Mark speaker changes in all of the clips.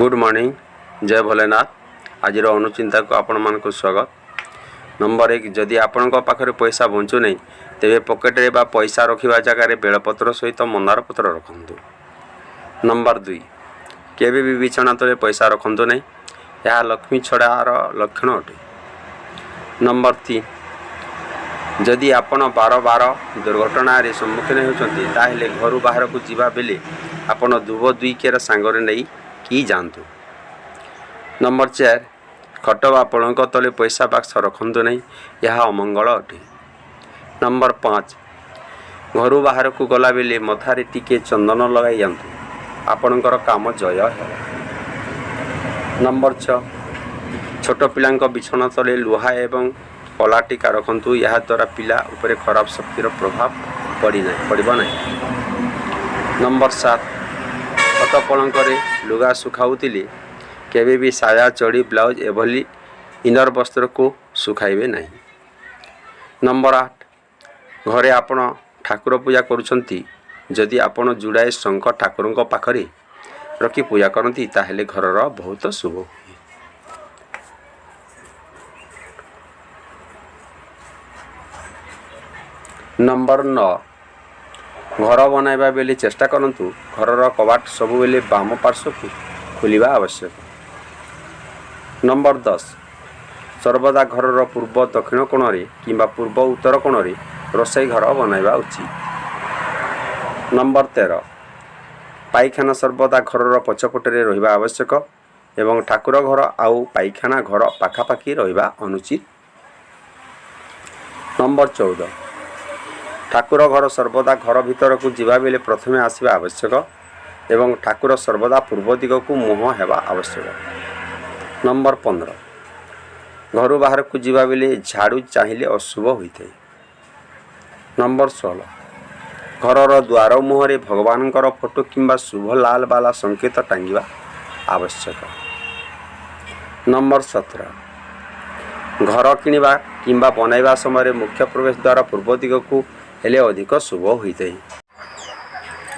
Speaker 1: Good morning, ଜୟ ଭୋଲେନାଥ। ଆଜିର ଅନୁଚିନ୍ତାକୁ ଆପଣମାନଙ୍କୁ ସ୍ୱାଗତ। ନମ୍ବର 1, ଯଦି ଆପଣଙ୍କ ପାଖରେ ପଇସା ବଞ୍ଚୁନାହିଁ, ତେବେ ପକେଟରେ ବା ପଇସା ରଖିବା ଜାଗାରେ ବେଲପତ୍ର ସହିତ ମନ୍ଦାର ପତ୍ର ରଖନ୍ତୁ। ନମ୍ବର 2, କେବେ ବି ବିଛଣା ତଳେ ପଇସା ରଖନ୍ତୁ ନାହିଁ, ଏହା ଲକ୍ଷ୍ମୀ ଛଡ଼ାର ଲକ୍ଷଣ ଅଟେ। ନମ୍ବର 3, ଯଦି ଆପଣ ବାର ବାର ଦୁର୍ଘଟଣାରେ ସମ୍ମୁଖୀନ ହେଉଛନ୍ତି, ତାହେଲେ ଘରୁ ବାହାରକୁ ଯିବା ବେଳେ ଆପଣ ଦୁବ ଦୁଇ କେରା ସାଙ୍ଗରେ ନେଇକି ଯାଆନ୍ତୁ। ନମ୍ବର 4, ଖଟ ବା ପଲଙ୍କ ତଳେ ପଇସା ବାକ୍ସ ରଖନ୍ତୁ ନାହିଁ, ଏହା ଅମଙ୍ଗଳ ଅଟେ। ନମ୍ବର 5, ଘରୁ ବାହାରକୁ ଗଲାବେଳେ ମଥାରେ ଟିକେ ଚନ୍ଦନ ଲଗାଇ ଯାଆନ୍ତୁ, ଆପଣଙ୍କର କାମ ଜୟ ହେବ। ନମ୍ବର 6, ଛୋଟ ପିଲାଙ୍କ ବିଛଣା ତଳେ ଲୁହା ଏବଂ କଳା ଟୀକା ରଖନ୍ତୁ, ଏହାଦ୍ୱାରା ପିଲା ଉପରେ ଖରାପ ଶକ୍ତିର ପ୍ରଭାବ ପଡ଼ିବ ନାହିଁ। ନମ୍ବର 7, ଖଟ ପଲଙ୍କରେ ଲୁଗା ଶୁଖାଉଥିଲେ କେବେ ବି ସାୟା, ଚଡ଼ି, ବ୍ଲାଉଜ୍ ଏଭଳି ଇନର୍ ବସ୍ତ୍ରକୁ ଶୁଖାଇବେ ନାହିଁ। ନମ୍ବର 8, ଘରେ ଆପଣ ଠାକୁର ପୂଜା କରୁଛନ୍ତି, ଯଦି ଆପଣ ଜୁଡ଼ାଏ ଶଙ୍ଖ ଠାକୁରଙ୍କ ପାଖରେ ରଖି ପୂଜା କରନ୍ତି, ତାହେଲେ ଘରର ବହୁତ ଶୁଭ ହୁଏ। ନମ୍ବର 9, ଘର ବନାଇବା ବେଳେ ଚେଷ୍ଟା କରନ୍ତୁ ଘରର କବାଟ ସବୁବେଳେ ବାମ ପାର୍ଶ୍ୱକୁ ଖୋଲିବା ଆବଶ୍ୟକ। ନମ୍ବର 10, ସର୍ବଦା ଘରର ପୂର୍ବ ଦକ୍ଷିଣ କୋଣରେ କିମ୍ବା ପୂର୍ବ ଉତ୍ତର କୋଣରେ ରୋଷେଇ ଘର ବନାଇବା ଉଚିତ। ନମ୍ବର 13, ପାଇଖାନା ସର୍ବଦା ଘରର ପଛପଟରେ ରହିବା ଆବଶ୍ୟକ ଏବଂ ଠାକୁର ଘର ଆଉ ପାଇଖାନା ଘର ପାଖାପାଖି ରହିବା ଅନୁଚିତ। ନମ୍ବର 14, ଠାକୁର ଘର ସର୍ବଦା ଘର ଭିତରକୁ ଯିବା ବେଳେ ପ୍ରଥମେ ଆସିବା ଆବଶ୍ୟକ ଏବଂ ଠାକୁର ସର୍ବଦା ପୂର୍ବ ଦିଗକୁ ମୁହଁ ହେବା ଆବଶ୍ୟକ। ନମ୍ବର 15, ଘରୁ ବାହାରକୁ ଯିବା ବେଳେ ଝାଡ଼ୁ ଚାହିଁଲେ ଅଶୁଭ ହୋଇଥାଏ। ନମ୍ବର 16, ଘରର ଦ୍ୱାର ମୁହଁରେ ଭଗବାନଙ୍କର ଫଟୋ କିମ୍ବା ଶୁଭ ଲାଲ ବାଲା ସଂକେତ ଟାଙ୍ଗିବା ଆବଶ୍ୟକ। ନମ୍ବର 17, ଘର କିଣିବା କିମ୍ବା ବନାଇବା ସମୟରେ ମୁଖ୍ୟ ପ୍ରବେଶ ଦ୍ୱାର ପୂର୍ବ ଦିଗକୁ ହେଲେ ଅଧିକ ଶୁଭ ହୋଇଥାଏ।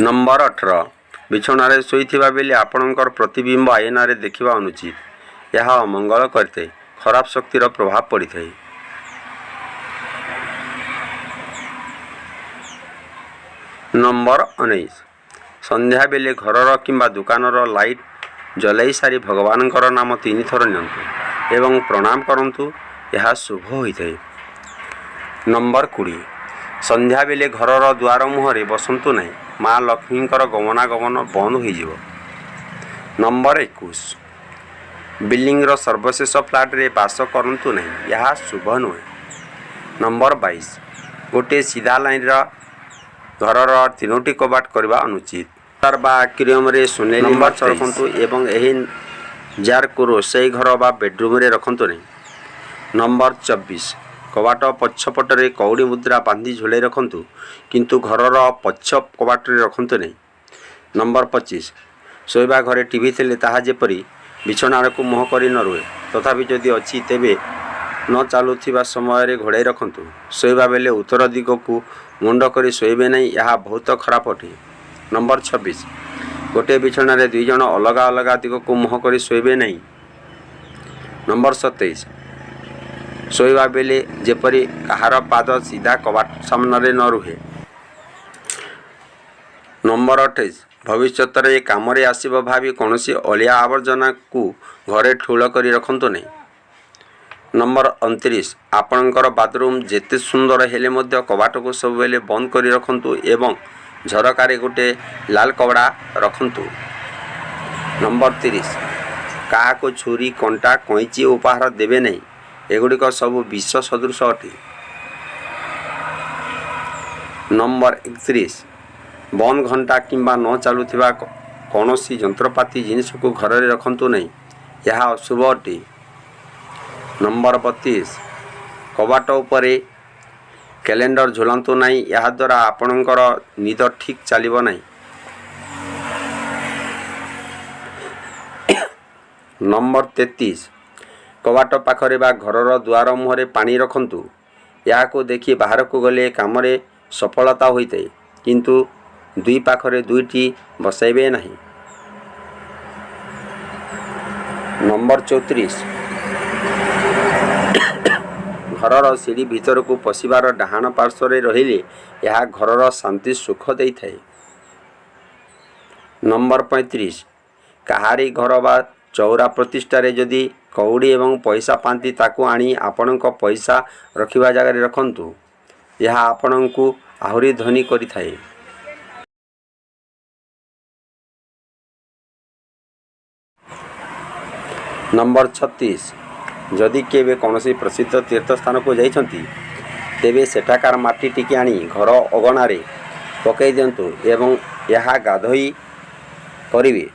Speaker 1: ନମ୍ବର 18, ବିଛଣାରେ ଶୋଇଥିବା ବେଳେ ଆପଣଙ୍କର ପ୍ରତିବିମ୍ବ ଆଇନାରେ ଦେଖିବା ଅନୁଚିତ, ଏହା ଅମଙ୍ଗଳ କରିଥାଏ, ଖରାପ ଶକ୍ତିର ପ୍ରଭାବ ପଡ଼ିଥାଏ। ନମ୍ବର 19, ସନ୍ଧ୍ୟାବେଳେ ଘରର କିମ୍ବା ଦୋକାନର ଲାଇଟ୍ ଜଲାଇ ସାରି ଭଗବାନଙ୍କର ନାମ 3 ଥର ନିଅନ୍ତୁ ଏବଂ ପ୍ରଣାମ କରନ୍ତୁ, ଏହା ଶୁଭ ହୋଇଥାଏ। ନମ୍ବର 20, ସନ୍ଧ୍ୟାବେଳେ ଘରର ଦ୍ୱାର ମୁହଁରେ ବସନ୍ତୁ ନାହିଁ, ମା ଲକ୍ଷ୍ମୀଙ୍କର ଗମନାଗମନ ବନ୍ଦ ହୋଇଯିବ। ନମ୍ବର 21, ବିଲ୍ଡିଂର ସର୍ବଶେଷ ଫ୍ଲାଟ୍ରେ ବାସ କରନ୍ତୁ ନାହିଁ, ଏହା ଶୁଭ ନୁହେଁ। ନମ୍ବର 22, ଗୋଟିଏ ସିଧା ଲାଇନ୍ର ଘରର ତିନୋଟି କବାଟ କରିବା ଅନୁଚିତ। ବା ଆକ୍ୱାରିୟମରେ ସୁନେଲି
Speaker 2: ନମ୍ବର
Speaker 1: ମାଛ
Speaker 2: 23
Speaker 1: ରଖନ୍ତୁ ଏବଂ ଏହି ଜାର୍କୁ ରୋଷେଇ ଘର ବା ବେଡ଼ରୁମ୍ରେ ରଖନ୍ତୁ ନାହିଁ। ନମ୍ବର 24, କବାଟ ପଛପଟରେ କଉଡ଼ି ମୁଦ୍ରା ବାନ୍ଧି ଝୁଲାଇ ରଖନ୍ତୁ, କିନ୍ତୁ ଘରର ପଛ କବାଟରେ ରଖନ୍ତୁ ନାହିଁ। ନମ୍ବର 25, ଶୋଇବା ଘରେ ଟିଭି ଥିଲେ ତାହା ଯେପରି ବିଛଣା ଆଡ଼କୁ ମୁହଁ କରି ନ ରୁହେ, ତଥାପି ଯଦି ଅଛି ତେବେ ନ ଚାଲୁଥିବା ସମୟରେ ଘୋଡ଼ାଇ ରଖନ୍ତୁ। ଶୋଇବା ବେଳେ ଉତ୍ତର ଦିଗକୁ ମୁଣ୍ଡ କରି ଶୋଇବେ ନାହିଁ, ଏହା ବହୁତ ଖରାପ ଅଟେ। ନମ୍ବର 26, ଗୋଟିଏ ବିଛଣାରେ ଦୁଇ ଜଣ ଅଲଗା ଅଲଗା ଦିଗକୁ ମୁହଁ କରି ଶୋଇବେ ନାହିଁ। ନମ୍ବର 27, ଶୋଇବା ବେଳେ ଯେପରି କାହାର ପାଦ ସିଧା କବାଟ ସାମ୍ନାରେ ନ ରୁହେ। ନମ୍ବର 28, ଭବିଷ୍ୟତରେ କାମରେ ଆସିବ ଭାବି କୌଣସି ଅଳିଆ ଆବର୍ଜନାକୁ ଘରେ ଠୁଳ କରି ରଖନ୍ତୁ ନାହିଁ। ନମ୍ବର 29, ଆପଣଙ୍କର ବାଥରୁମ୍ ଯେତେ ସୁନ୍ଦର ହେଲେ ମଧ୍ୟ କବାଟକୁ ସବୁବେଳେ ବନ୍ଦ କରି ରଖନ୍ତୁ ଏବଂ ଝରକାରେ ଗୋଟେ ଲାଲ କପଡ଼ା ରଖନ୍ତୁ। ନମ୍ବର 30, କାହାକୁ ଛୁରୀ, କଣ୍ଟା, କଇଁଚି ଉପହାର ଦେବେ ନାହିଁ, ଏଗୁଡ଼ିକ ସବୁ ବିଷ ସଦୃଶ ଅଟେ। ନମ୍ବର 31, ବନ୍ଦ ଘଣ୍ଟା କିମ୍ବା ନ ଚାଲୁଥିବା କୌଣସି ଯନ୍ତ୍ରପାତି ଜିନିଷକୁ ଘରରେ ରଖନ୍ତୁ ନାହିଁ, ଏହା ଅଶୁଭ ଅଟେ। ନମ୍ବର 32, କବାଟ ଉପରେ କ୍ୟାଲେଣ୍ଡର ଝୁଲାନ୍ତୁ ନାହିଁ, ଏହାଦ୍ୱାରା ଆପଣଙ୍କର ନିଦ ଠିକ୍ ଚାଲିବ ନାହିଁ। ନମ୍ବର 33, କବାଟ ପାଖରେ ବା ଘରର ଦୁଆର ମୁହଁରେ ପାଣି ରଖନ୍ତୁ, ଏହାକୁ ଦେଖି ବାହାରକୁ ଗଲେ କାମରେ ସଫଳତା ହୋଇଥାଏ, କିନ୍ତୁ ଦୁଇ ପାଖରେ ଦୁଇଟି ବସାଇବେ ନାହିଁ। ନମ୍ବର 34, ଘରର ସିଢ଼ି ଭିତରକୁ ପଶିବାର ଡାହାଣ ପାର୍ଶ୍ୱରେ ରହିଲେ ଏହା ଘରର ଶାନ୍ତି ସୁଖ ଦେଇଥାଏ। ନମ୍ବର 35, କାହାରି ଘର ବା ଚଉରା ପ୍ରତିଷ୍ଠାରେ ଯଦି କଉଡ଼ି ଏବଂ ପଇସା ପାଆନ୍ତି, ତାକୁ ଆଣି ଆପଣଙ୍କ ପଇସା ରଖିବା ଜାଗାରେ ରଖନ୍ତୁ। ଏହା ଆପଣଙ୍କୁ ଆହୁରି ଧନୀ କରିଥାଏ। ନମ୍ବର 36, ଯଦି କେବେ କୌଣସି ପ୍ରସିଦ୍ଧ ତୀର୍ଥସ୍ଥାନକୁ ଯାଇଛନ୍ତି, ତେବେ ସେଠାକାର ମାଟି ଟିକେ ଆଣି ଘର ଅଗଣାରେ ପକାଇ ଦିଅନ୍ତୁ ଏବଂ ଏହା ଗାଧୋଇ କରିବେ।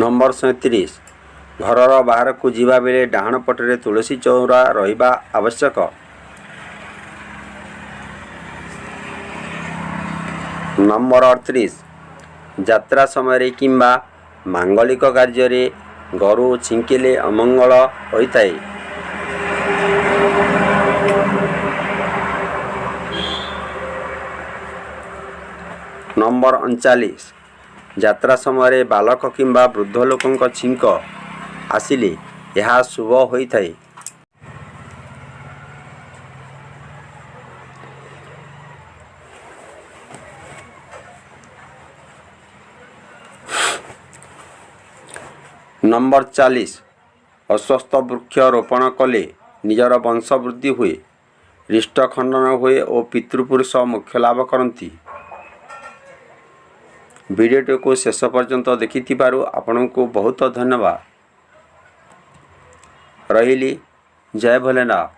Speaker 1: ନମ୍ବର 37, ଘରର ବାହାରକୁ ଯିବା ବେଳେ ଡାହାଣ ପଟରେ ତୁଳସୀ ଚଉରା ରହିବା ଆବଶ୍ୟକ। ନମ୍ବର 38, ଯାତ୍ରା ସମୟରେ କିମ୍ବା ମାଙ୍ଗଳିକ କାର୍ଯ୍ୟରେ ଗୋରୁ ଛିଙ୍କିଲେ ଅମଙ୍ଗଳ ହୋଇଥାଏ। ନମ୍ବର 39, ଯାତ୍ରା ସମୟରେ ବାଳକ କିମ୍ବା ବୃଦ୍ଧ ଲୋକଙ୍କ ଛିଙ୍କ ଆସିଲେ ଏହା ଶୁଭ ହୋଇଥାଏ। ନମ୍ବର 40, ଅଶ୍ୱତ୍ଥ ବୃକ୍ଷ ରୋପଣ କଲେ ନିଜର ବଂଶ ବୃଦ୍ଧି ହୁଏ, ରିଷ୍ଟ ଖଣ୍ଡନ ହୁଏ ଓ ପିତୃପୁରୁଷ ମୋକ୍ଷ ଲାଭ କରନ୍ତି। ଭିଡ଼ିଓଟିକୁ ଶେଷ ପର୍ଯ୍ୟନ୍ତ ଦେଖିଥିବାରୁ ଆପଣଙ୍କୁ ବହୁତ ଧନ୍ୟବାଦ। ରହିଲି, ଜୟ ଭୋଲେନାଥ।